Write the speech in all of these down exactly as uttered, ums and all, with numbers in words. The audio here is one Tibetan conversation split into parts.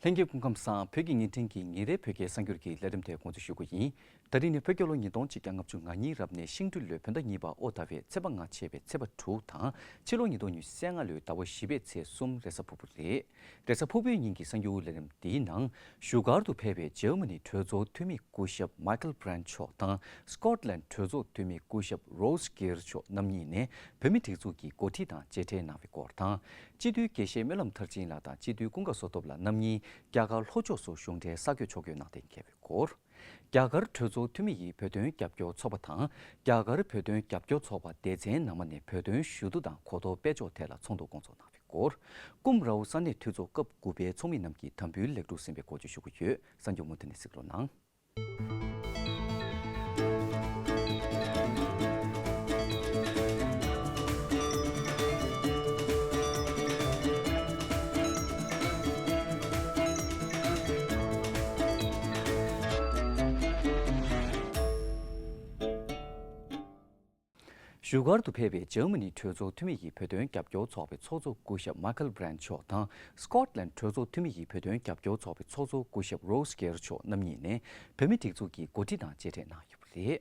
ལྷན་རྒྱས་སྐུ་ཁམས་བཟང་། བོད་ཀྱི་བརྙན་འཕྲིན་གྱི་ཉིན་རེའི་བོད་སྐད་གསར་འགྱུར་གྱི་ལས་རིམ་དེ་འགོ་འཛུགས་ཞུ་རྒྱུ་ཡིན། ད་རིང་ནི་བོད་རྒྱལ་ལོ་ཉིས་སྟོང་ཆིག་བརྒྱ་ལྔ་བཅུ་ང་གཉིས་རབ་གནས་ཤིང་སྦྲུལ་ལོའི་བོད་ཟླ་གཉིས་པ་ཨོ་ཟླ་བའི་ཚེས་པ་ལྔ་ཆད་པའི་ཚེས་པ་དྲུག་དང་། ཕྱི་ལོ་ཉིས་སྟོང་ཉི་ཤུ་རྩ་ལྔ་ལོའི་ཟླ་བ་བཞི་པའི་ཚེས་གསུམ་རེས་གཟའ་ཕུར་བུ་རེད། རེས་གཟའ་ཕུར་བུའི་ཉིན་གྱི་གསར་འགྱུར་ལས་རིམ་འདིའི་ནང་བཞུགས་སྒར་དུ་ཕེབས་པའི་འཇར་མ་ནི་གྲོས་ཚོགས་འཐུས་མི་སྐུ་ཞབས་Michael Brandt མཆོག་དང་། སི་ཀོཊ་ལན་གྲོས་ཚོགས་འཐུས་མི་སྐུ་ཞབས་Ross Geer མཆོག་རྣམ་གཉིས་ནས་བོད་མིའི་སྒྲིག་འཛུགས་ཀྱི་འགོ་ཁྲིད་དང་མཇལ་འཕྲད་གནང་བའི་སྐོར་དང་། སྤྱི་འཐུས་དགེ་བཤེས་སྨོན་ལམ་མཐར་ཕྱིན་ལགས་དང་སྤྱི་འཐུས་ཀུན་དགའ་བསོད་སྟོབས་ལགས་རྣམ་གཉིས་རྒྱ་གར་ལྷོ་ཕྱོགས་སུ་གཞུང་འབྲེལ་ས་བགོས་ཕྱོགས་བསྐྱོད་གནང་གཏན་འཁེལ་བའི་སྐོར། རྒྱ་གར་གྲོས་ཚོགས་འཐུས་མི་ཡིས་བོད་དོན་རྒྱབ་སྐྱོར་ཚོགས་པ་དང་། རྒྱ་གར་བོད་དོན་རྒྱབ་སྐྱོར་ཚོགས་པ་སྡེ་ཚན་ནང་མ་ནས་བོད་དོན་ཞུ་གཏུག་དང་གོ་རྟོགས་སྤེལ་ཕྱོགས་ཐད་ལ་ཚོགས་འདུ་སྐོང་ཚོགས་གནང་བའི་སྐོར། ཀུམ་རའོ་ས་གནས་འཐུས་ཚོགས་སྐབས་དགུ་པའི་ཚོགས་མི་རྣམས་ཀྱི་དམ་འབུལ་ལེགས་གྲུབ་ཟིན་པའི་སྐོར་བཅས་ཞུ་གི་ཡོད། གསར་འགྱུར་མུ་མཐུད་ནས་གཟིགས་རོགས་གནང་། བཞུགས་སྒར་དུ་ཕེབས་པའི་འཇར་མ་ནིའི་གྲོས་ཚོགས་འཐུས་མི་ཡི་བོད་དོན་རྒྱབ་སྐྱོར་ཚོགས་པའི་ཚོགས་གཙོ་སྐུ་ཞབས་Michael Brandt མཆོག་དང་། སི་ཀོཊ་ལན་གྲོས་ཚོགས་འཐུས་མི་ཡི་བོད་དོན་རྒྱབ་སྐྱོར་ཚོགས་པའི་ཚོགས་གཙོ་སྐུ་ཞབས་Ross Geer མཆོག་རྣམ་གཉིས་ནས་བོད་མིའི་སྒྲིག་འཛུགས་ཀྱི་འགོ་ཁྲིད་དང་མཇལ་འཕྲད་གནང་ཡོད་པ་རེད།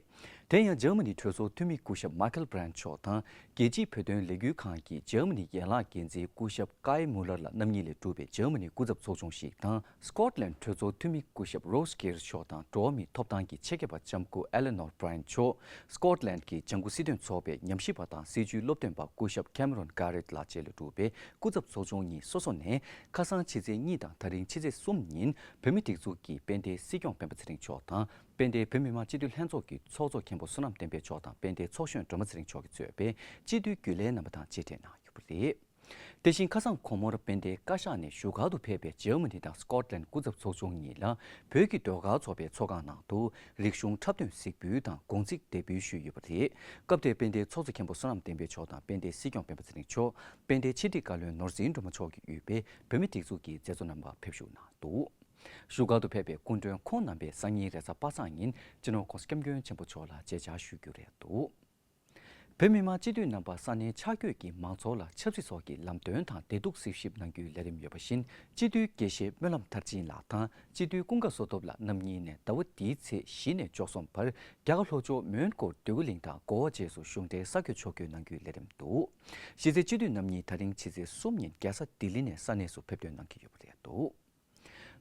དེ་ཡང་འཇར་མ་ནིའི་གྲོས་ཚོགས་འཐུས་མི་སྐུ་ཞབས་Michael Brandt མཆོག་དང་། རྒྱལ་སྤྱིའི་བོད་དོན་ལས་འགུལ་ཁང་གི་འཇར་མ་ནིའི་ཡན་ལག་འགན་འཛིན་སྐུ་ཞབས་Kai Mueller ལགས་རྣམ་གཉིས་ལས་གྲུབ་པའི་འཇར་མ་ནིའི་སྐུ་ཚབ་ཚོགས་ཆུང་ཞིག་དང་། སི་ཀོཊ་ལན་གྲོས་ཚོགས་འཐུས་མི་སྐུ་ཞབས་Ross Geer མཆོག་དང་། འགྲོ་བ་མིའི་ཐོབ་ཐང་གི་ཆེད་མཁས་པ་ལྕམ་སྐུ་Eleanor Bryant མཆོག་སི་ཀོཊ་ལན་གྱི་ལྗང་ཁུ་སྲིད་དོན་ཚོགས་པའི་ཉམས་ཞིབ་པ་དང་སྲིད་བྱུས་སློབ་སྟོན་པ་སྐུ་ཞབས་Cameron Garrett ལགས་བཅས་ལས་གྲུབ་པའི་སྐུ་ཚབ་ཚོགས་ཆུང་གཉིས་སོ་སོ་ནས། ཁ་སང་ཕྱི་ཚེས་གཉིས་དང་ད་རིང་ཕྱི་ཚེས་གསུམ་ཉིན་བོད་མིའི་སྒྲིག་འཛུགས་ཀྱི་དཔལ་ལྡན་སྲིད་སྐྱོང་སྤེན་པ་ཚེ་རིང་མཆོག་དང་། དཔལ་ལྡན་བོད་མི་མང་སྤྱི་འཐུས་ལྷན་ཚོགས་ཀྱི་ཚོགས་གཙོ་མཁན་པོ་བསོད་ནམས་བསྟན་འཕེལ་མཆོག་དང་། དཔལ་ལྡན་ཚོགས་གཞོན་སྒྲོལ་མ་ཚེ་རིང་མཆོག་གིས་གཙོས་པའི་སྤྱི་འཐུས་རྒྱུན་ལས་རྣམ་པ་དང་མཇལ་འཕྲད་གནང་ཡོད་པ་རེད། དེ་བཞིན་ཁ་སང་གོང་མར་དཔལ་ལྡན་བཀའ་ཤག་ནས་བཞུགས་སྒར་དུ་ཕེབས་པའི་འཇར་མ་ནི་དང་སི་ཀོཊ་ལན་སྐུ་ཚབ་ཚོགས་ཆུང་གཉིས་ལ་བོད་ཀྱི་ཟློས་གར་ཚོགས་པའི་ཚོགས་ཁང་ནང་དུ་རིག་གཞུང་འཁྲབ་སྟོན་གཟིགས་འབུལ་དང་དགུང་ཚིགས་འདེགས་འབུལ་ཞུས་ཡོད་པ་རེད། སྐབས་དེར་དཔལ་ལྡན་ཚོགས་གཙོ་མཁན་པོ་བསོད་ནམས་བསྟན་འཕེལ་མཆོག་དང་། དཔལ་ལྡན་སྲིད་སྐྱོང་སྤེན་པ་ཚེ་རིང་མཆོག་དཔལ་ལྡན་ཕྱི་དྲིལ་བཀའ་བློན་ནོར་འཛིན་སྒྲོལ་མ་མཆོག་གིས་དབུས་པའི་བོད་མིའི་སྒྲིག་འཛུགས་ཀྱི་མཛད་གཙོ་རྣམ་པ་ཕེབས་ཞུགས་གནང་འདུག་བཞུགས་སྒར་དུ་ཕེབས་པའི་སྐུ་མགྲོན་ཁོང་རྣམ་པས་སང་ཉིན་རེས་གཟའ་པ་སངས་ཉིན་སྤྱི་ནོར་༸གོང་ས་༸སྐྱབས་མགོན་ཆེན་པོ་མཆོག་ལ་མཇལ་བཅར་ཞུ་རྒྱུ་རེད་འདུག་བོད་མི་མང་སྤྱི་འཐུས་རྣམ་པ་ས་གནས་ཆ་བགོས་ཀྱི་མང་ཚོགས་ལ་ཆབ་སྲིད་སོགས་ཀྱི་ལམ་སྟོན་དང་བདེ་སྡུག་གཟིགས་ཞིབ་གནང་རྒྱུའི་ལས་རིམ་ཡོད་པ་བཞིན། སྤྱི་འཐུས་དགེ་བཤེས་སྨོན་ལམ་མཐར་ཕྱིན་ལགས་དང་སྤྱི་འཐུས་ཀུན་དགའ་བསོད་སྟོབས་ལགས་རྣམ་གཉིས་ནས་ཟླ་བ་འདིའི་ཚེས་བཞི་ནས་བཅུ་གསུམ་བར་རྒྱ་གར་ལྷོ་ཕྱོགས་མོན་གྷོ་འདོད་རྒུ་གླིང་དང་གོ་བ་བཅས་སུ་གཞུང་འབྲེལ་ས་བགོས་ཕྱོགས་བསྐྱོད་གནང་རྒྱུའི་ལས་རིམ་འདུག་གཞི་རྩའི་སྤྱི་འཐུས་རྣམ་གཉིས་ད་རིང་ཕྱི་ཚེས་གསུམ་ཉིན་རྒྱལ་ས་ལྡི་ལི་ནས་ས་གནས་སུ་ཕེབས་ཐོན་གནང་གི་ཡོད་པ་རེད་འདུག་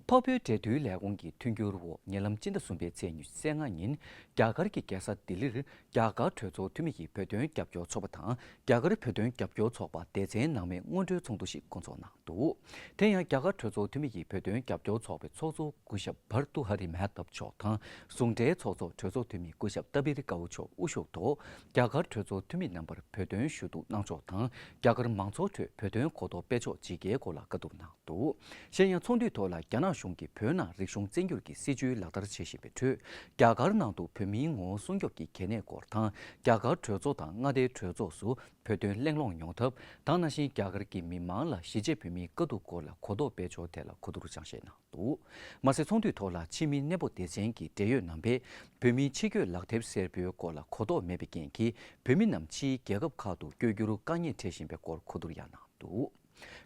འཕགས་བོད་འབྲེལ་མཐུད་ལས་ཁུངས་ཀྱི་མཐུན་འགྱུར་འོག་ཉེ་ལམ་སྤྱི་ཟླ་གསུམ་པའི་ཚེས་ཉི་ཤུ་རྩ་ལྔ་ཉིན་རྒྱ་གར་གྱི་རྒྱལ་ས་ལྡི་ལིར་རྒྱ་གར་གྲོས་ཚོགས་འཐུས་མི་ཡི་བོད་དོན་རྒྱབ་སྐྱོར་ཚོགས་པ་དང་རྒྱ་གར་བོད་དོན་རྒྱབ་སྐྱོར་ཚོགས་པ་སྡེ་ཚན་ནང་མའི་སྔོན་འགྲོའི་ཚོགས་འདུ་ཞིག་སྐོང་ཚོགས་གནང་འདུག་དེ་ཡང་རྒྱ་གར་གྲོས་ཚོགས་འཐུས་མི་ཡི་བོད་དོན་རྒྱབ་སྐྱོར་ཚོགས་པའི་ཚོགས་གཙོ་སྐུ་ཞབས་བར་ཏུ་ཧ་རི་མེ་ཐབ་མཆོག་དང་ཟུང་འབྲེལ་ཚོགས་གཙོ་གྲོས་ཚོགས་འཐུས་མི་སྐུ་ཞབས་ཏཱ་བི་རི་ཀའུ་མཆོག་དབུ་བཞུགས་ཐོག་རྒྱ་གར་གྲོས་ཚོགས་འཐུས་མི་རྣམ་པར་བོད་དོན་ཞུ་གཏུག་གནང་ཕྱོགས་དང་རྒྱ་གར་མང་ཚོགས་ཁྲོད་བོད་དོན་གོ་རྟོགས་སྤེལ་ཕྱོགས་ཇི་དགེའི་སྐོར་ལ་བཀའ་བསྡུར་གནང་འདུག་གཞན་ཡང་ཚོགས་འདུའི་ཐོག་ལ་རྒྱ་ནག་གཞུང་གིས་བོད་ནང་རིག་གཞུང་བཙན་སྒྱུར་གྱི་སྲིད་བྱུས་ལག་བསྟར་བྱེད་བཞིན་པའི་ཁྲོད། རྒྱ་གར་ནང་དུ་བོད་མིའི་ངོ་བོ་སྲུང་སྐྱོབ་ཀྱི་གལ་གནད་སྐོར་དང་། རྒྱ་གར་གྲོས་ཚོགས་དང་མངའ་སྡེའི་གྲོས་ཚོགས་སུ་བོད་དོན་གླེང་སློང་ཡོང་ཐབས་དང་། ནང་བཞིན་རྒྱ་གར་གྱི་མི་མང་ལ་གཞིས་བྱེས་བོད་མིའི་དཀའ་སྡུག་སྐོར་ལ་གོ་རྟོགས་སྤེལ་ཕྱོགས་ཐད་ལ་གོ་བསྡུར་སྦྱང་བཤད་གནང་འདུག་མ་ཟད་ཚོགས་འདུའི་ཐོག་ལ་ཕྱི་མི་གནས་སྤོ་སྡེ་ཚན་གྱི་འབྲེལ་ཡོད་རྣམ་པས་བོད་མིའི་ཕྱི་སྐྱོད་ལག་དེབ་སེར་པོའི་སྐོར་ལ་གོ་རྟོགས་མེད་པའི་རྐྱེན་གྱིས་བོད་མི་རྣམས་ཕྱིའི་རྒྱལ་ཁབ་ཁག་ཏུ་བསྐྱོད་རྒྱུར་དཀའ་ངལ་འཕྲད་བཞིན་པའི་སྐོར་གོ་བསྡུར་ཡང་གནང་འདུག་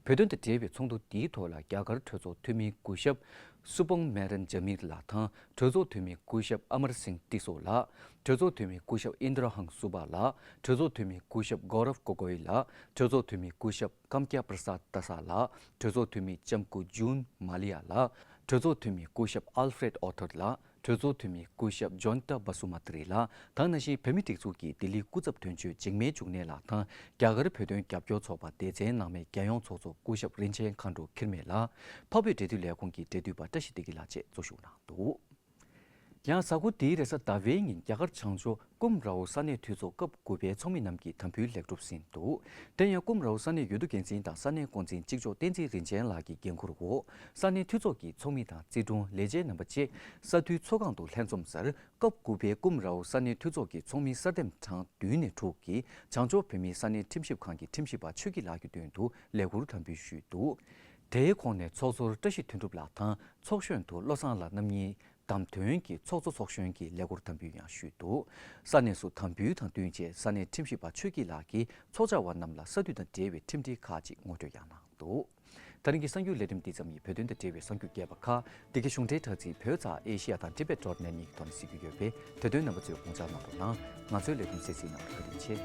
བོད་དོན་དང་འབྲེལ་བའི་ཚོགས་འདུ་འདིའི་ཐོག་ལ་རྒྱ་གར་གྲོས་ཚོགས་འཐུས་མི་སྐུ་ཞབས་སུ་བྷང་མེ་རན་ཇ་མིར་ལགས་དང་། གྲོས་ཚོགས་འཐུས་མི་སྐུ་ཞབས་ཨ་མར་སིང་ཏི་སོ་ལགས། གྲོས་ཚོགས་འཐུས་མི་སྐུ་ཞབས་ཨིན་དྲ་ཧང་སུ་བྷ་ལགས། གྲོས་ཚོགས་འཐུས་མི་སྐུ་ཞབས་གོ་རབ་གོ་གོའི་ལགས། གྲོས་ཚོགས་འཐུས་མི་སྐུ་ཞབས་ཀམ་ཀྱ་པྲ་སཱད་ཏཱ་ས་ལགས། གྲོས་ཚོགས་འཐུས་མི་ལྕམ་སྐུ་ཇུན་མ་ལི་ཡ་ལགས། གྲོས་ཚོགས་འཐུས་མི་སྐུ་ཞབས་ཨལ་ཧྥེ་རེད་ཨོ་ཐར་ལགས། གྲོས་ཚོགས་འཐུས་མི་སྐུ་ཞབས་ཇོན་ཏ་བ་སུ་མ་ཏི་རི་ལགས་དང་། ནང་བཞིན་བོད་མིའི་སྒྲིག་འཛུགས་ཀྱི་ལྡི་ལིའི་སྐུ་ཚབ་དོན་གཅོད་འཇིགས་མེད་འབྱུང་གནས་ལགས་དང་། རྒྱ་གར་བོད་དོན་རྒྱབ་སྐྱོར་ཚོགས་པ་སྡེ་ཚན་ནང་མའི་རྒྱལ་ཡོངས་ཚོགས་གཙོ་སྐུ་ཞབས་རིན་ཆེན་མཁའ་འགྲོ་འཁྱིལ་མེད་ལགས། འཕགས་བོད་འབྲེལ་མཐུད་ལས་ཁུངས་ཀྱི་འབྲེལ་མཐུད་པ་བཀྲ་ཤིས་བདེ་སྐྱིད་ལགས་བཅས་གཙོ་བཞུགས་གནང་འདུག་ཡང་གཟའ་འཁོར་འདིའི་རེས་གཟའ་ཟླ་བའི་ཉིན་རྒྱ་གར་བྱང་ཕྱོགས་ཀུམ་རའོ་ས་གནས་འཐུས་ཚོགས་སྐབས་དགུ་པའི་ཚོགས་མི་རྣམས་ཀྱི་དམ་འབུལ་ལེགས་གྲུབ་ཟིན་འདུག་དེ་ཡང་ཀུམ་རའོ་ས་གནས་ཡུལ་དུ་འགན་འཛིན་དང་ས་གནས་འགོ་འཛིན་གཅིག་ལྕོགས་བསྟན་འཛིན་རིན་ཆེན་ལགས་ཀྱི་འགན་འཁུར་འོག་ས་གནས་འཐུས་ཚོགས་ཀྱི་ཚོགས་མི་དང་རྩིས་དྲུང་ལས་བྱེད་རྣམ་པ་བཅས་ས་འཐུས་ཚོགས་ཁང་དུ་ལྷན་འཛོམས་སར། སྐབས་དགུ་པའི་ཀུམ་རའོ་ས་གནས་འཐུས་ཚོགས་ཀྱི་ཚོགས་མི་གསར་འདེམས་གྲངས་བདུན་ནས་དྲུག་གིས་བྱང་ཕྱོགས་བོད་མིའི་ས་གནས་ཁྲིམས་ཞིབ་ཁང་གི་ཁྲིམས་ཞིབ་པ་ཆོས་སྐྱིད་ལགས་ཀྱི་མདུན་དུ་ལས་འཁུར་དམ་འབུལ་ཞུས་འདུག་དེའི་ཁོངས་ནས་ཚོགས་ཟུར་བཀྲ་ཤིས་དོན་གྲུབ་ལགས་དང་ཚོགས་གཞོན་དུ་བློ་བཟང་ལགས་རྣམ་གཉིས་བདམས་ཐོན་གྱིས་ཚོགས་གཙོ་ཚོགས་གཞོན་གྱི་ལས་འཁུར་དམ་འབུལ་ཡང་ཞུས་འདུག་ས་གནས་སུ་དམ་འབུལ་དང་བསྟུན་བྱས་ས་གནས་ཁྲིམས་ཞིབ་པ་ཆོས་སྐྱིད་ལགས་ཀྱིས་ཚོགས་བཅར་བ་རྣམས་ལ་ས་འཐུས་དང་འབྲེལ་བའི་ཁྲིམས་སྒྲིག་ཁག་ཅིག་ངོ་སྤྲོད་ཡང་གནང་འདུག་ད་རིང་གི་གསར་འགྱུར་ལས་རིམ་འདི་ཙམ་ཡིན། བོད་དོན་དང་འབྲེལ་བའི་གསར་འགྱུར་རྒྱས་པ་ཁག་འདི་གའི་གཞུང་འབྲེལ་དྲ་ཚིགས་བོད་ཙ་ཨེ་ཤི་ཡ་དང་ཊི་བེ་ཊི་ཌོཊ་ནེ་ཊི་གཉིས་ཀྱི་ཐོག་ནས་གཟིགས་རྒྱུ་ཡོད་པས། དེ་དོན་རྣམ་པ་ཚོས་དགོངས་འཇགས་གནང་རོགས་གནང་། ང་ཚོའི་ལས་རིམ་གསན་གཟིགས་གནང་བར་བཀའ་དྲིན་ཆེ།